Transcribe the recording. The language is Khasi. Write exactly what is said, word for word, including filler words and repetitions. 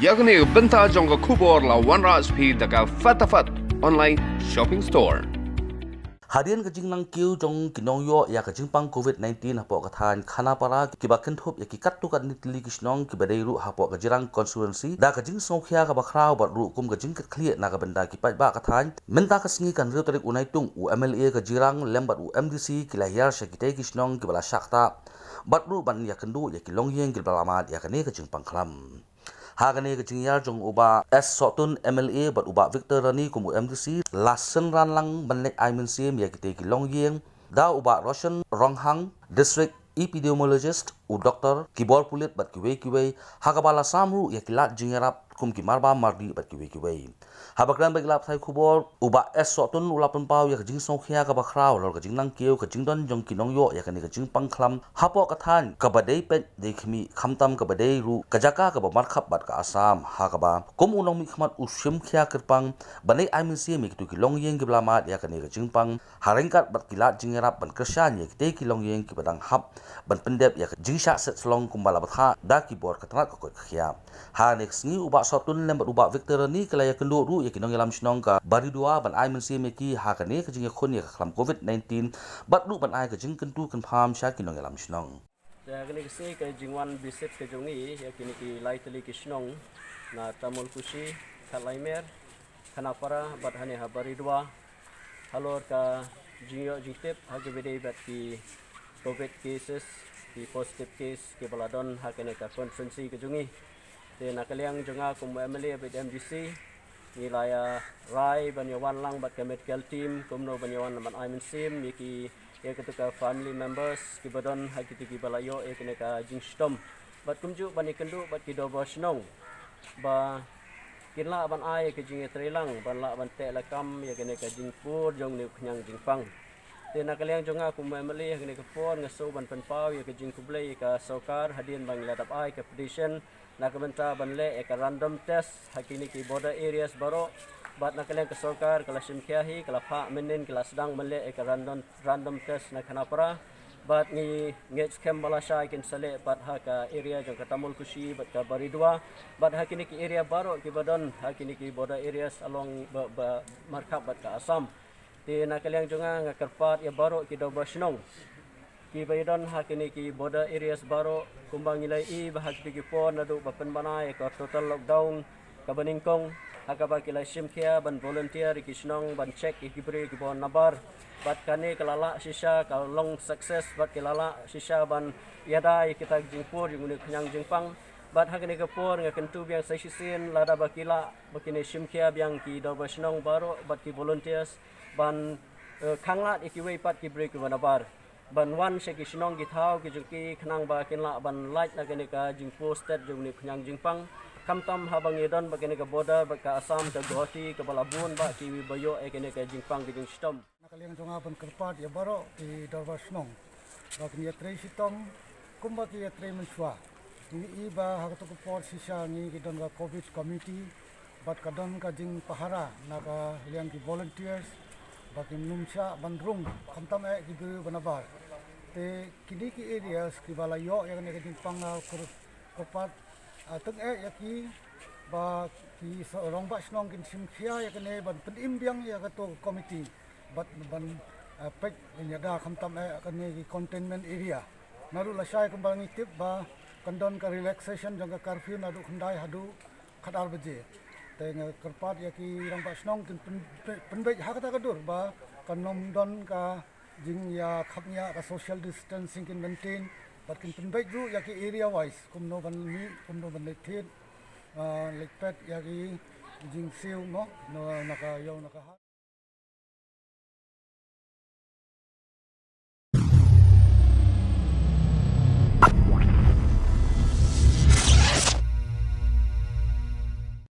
Ïa kane ka bynta jong ka khubor la wanrah sha phi da ka Fatafat Online Shopping Store. Hadien ka jingnang kiew jong ki nongïoh ïa ka jingpang covid nineteen hapoh ka thaiñ Khanapara kiba kynthup ïa ki katto katne tylli ki shnong kiba dei ruh hapoh ka Jirang constituency, da ka jingsngewkhia kaba khraw bad ruh kum ka jingkitkhlieh na ka bynta ki paidbah ka thaiñ, mynta ka sngi ka hynriew tarik u Naitung u M L A ka Jirang lem bad u M D C ki la hiar sha kitei ki shnong kiba la shah ktah bad ruh ban ïakynduh ïa ki longïing kiba la mad ïa kane ka jingpang khlam. Ha kane ka jinghiar jong u Bah S Sohtun M L A bad u Bah Victor Rani kum u M D C, la synran lang ban leit ai mynsiem ïa kitei ki longïing da u Bah Roshan Ronghang, District Epidemiologist, u Doktor, ki bor pulit bad kiwei kiwei, ha kaba la sam ruh ïa ki lad jingïarap kum ki marbam mardih bad kiwei kiwei. Haba kren bad ki lad pathai khubor, u Bah S Sohtun u la pynpaw ïa ka jingsngewkhia kaba khraw halor ka jingnang kiew ka jingdon jong ki nongïoh ïa kane ka jingpang khlam hapoh ka thaiñ kaba dei peit dei khmih, khamtam kaba dei ruh ka jaka kaba markhap bad ka Assam, ha kaba kum u nongmihkhmat u shim khia kyrpang ban leit ai mynsiem ïa kito ki longïing kiba la mad ïa kane ka jingpang, ha ryngkat bad ki lad jingïarap ban kyrshan ïa kitei ki longïing kiba dang hap ban pyndep ïa ka jingshah set shlong kumba la bthah da ki bor ka tnat ka koit ka khiah. Ha kane ka sngi u Bah Sohtun lem bad u Bah Victor Rani ki la ïakynduh ruh ïa ki nongïalam shnong ka Baridua ban ai mynsiem ïa ki ha kane ka jingïakhun ïa ka khlam covid nineteen bad ruh ban ai ka jingkyntu kynpham sha ki nongïalam shnong. Te ha kane ka sngi ka jingwan visit ka jong ngi ïa kine ki lai tylli ki shnong na Tamulkushi, Khatlaimer, Khanapara bad hangne ha Baridua, halor ka jingïoh jingtip ha kaba dei bad ki covid cases, ki positive case kiba la don ha kane ka constituency ka jong ngi. Te na ka liang jong nga kum u M L A bad M D C, ngi la ïa rai ban ïa wan lang bad ka medical team kumno ban ïa wan ban ai mynsiem ïa ki, ïa kito ka family members kiba don ha kito kiba la ïoh ïa kane ka jingshitom. Bad kumjuh ban ïakynduh bad ki dorbar shnong ba kin lah ban ai ïa ka jingïatreilang ban lah ban teh lakam ïa kane ka jingpur jong une u khñiang jingpang. Te na ka liang jong nga kum u M L A ha kane ka por nga sngew ban pynpaw ïa ka jingkhublei ïa ka sorkar hadien ba ngi la dep ai ka petition na ka bynta ban leh ïa ka random test ha kine ki border areas baroh. Bad na ka liang ka sorkar ka la shim khia hi, ka la phah mynnin, ka la sdang ban leh ïa ka random, random test na Khanapara. Bad ngi ngeit skhem ba lashai kin sa leh pat ha ka area jong ka Tamulkushi bad ka Baridua. Bad ha kine ki area baroh kiba don ha kine ki border areas along ba, ba markhap bad ka Assam. Te na ka liang jong nga nga kyrpad ïa baroh ki dorbar shnong kiba ïadon ha kine ki border areas baroh, kumba ngi la ïohi ba ha kito ki por naduh ba pynbna ïa ka total lockdown kaba nyngkong, ha kaba ki la shim khia ban volunteer ïa ki shnong ban check ïa ki briew kiba wan nabar. Bad kane ka la lah shisha, ka long success, bad ki la lah shisha ban ïada ïa kita ki jingpur jong une u khñiang jingpang. Bad ha kane ka por nga kyntu biang sa shisien lada ba ki lah ba kin ïa shim khia biang ki dorbar shnong baroh bad ki volunteers ban, eh, khanglad ïa kiwei pat ki briew kiba nabar ban wan sha ki shnong ki thaw ki jong ki khnang ba kin lah ban lait na kane ka jingpur stet jong une u khñiang jingpang. Khamtam haba ngi don bad kane ka border bad ka Assam ka Guwahati kaba la bun bha kiwei ba ïoh ïa kane ka jingpang ka jingshitom. Na ka liang jong nga ban kyrpad ïa baroh ki dorbar shnong ba kin ïatrei shitom kumba ki ïatrei mynshuwa. Ngi i ba ha kato ka por shisha ngi ki don ka covid committee bad ka don ka jingpahara na ka liang ki volunteers ba kin ym shah ban rung khamtam eh ki briew ba nabar. Te kine ki areas kiba la ïoh ïa kane ka jingpang nga kyr-, kyrpad, ah, tang eh ïa ki ba ki sa-, rangbah shnong kin shim khia ïa kane ban pynim biang ïa kato ka committee bad ban, ah, peit ban ïada khamtam eh kane ki containment area. Naduh lashai kumba ngi tip ba kan don ka relaxation jong ka curfew naduh khyndai haduh khatar baje. Te nga kyrpad ïa ki rangbah shnong kin pyn-, pyn-, pynbeit ha kata ka dur ba kan ym don ka jingïakhapngiah, ka social distancing kin maintain bad kin pynbeit ruh ïa ki area wise kumno ban mih, kumno ban leit thied, ah, leit peit ïa ki jingsiew mo, na, na ka ïew na ka hat.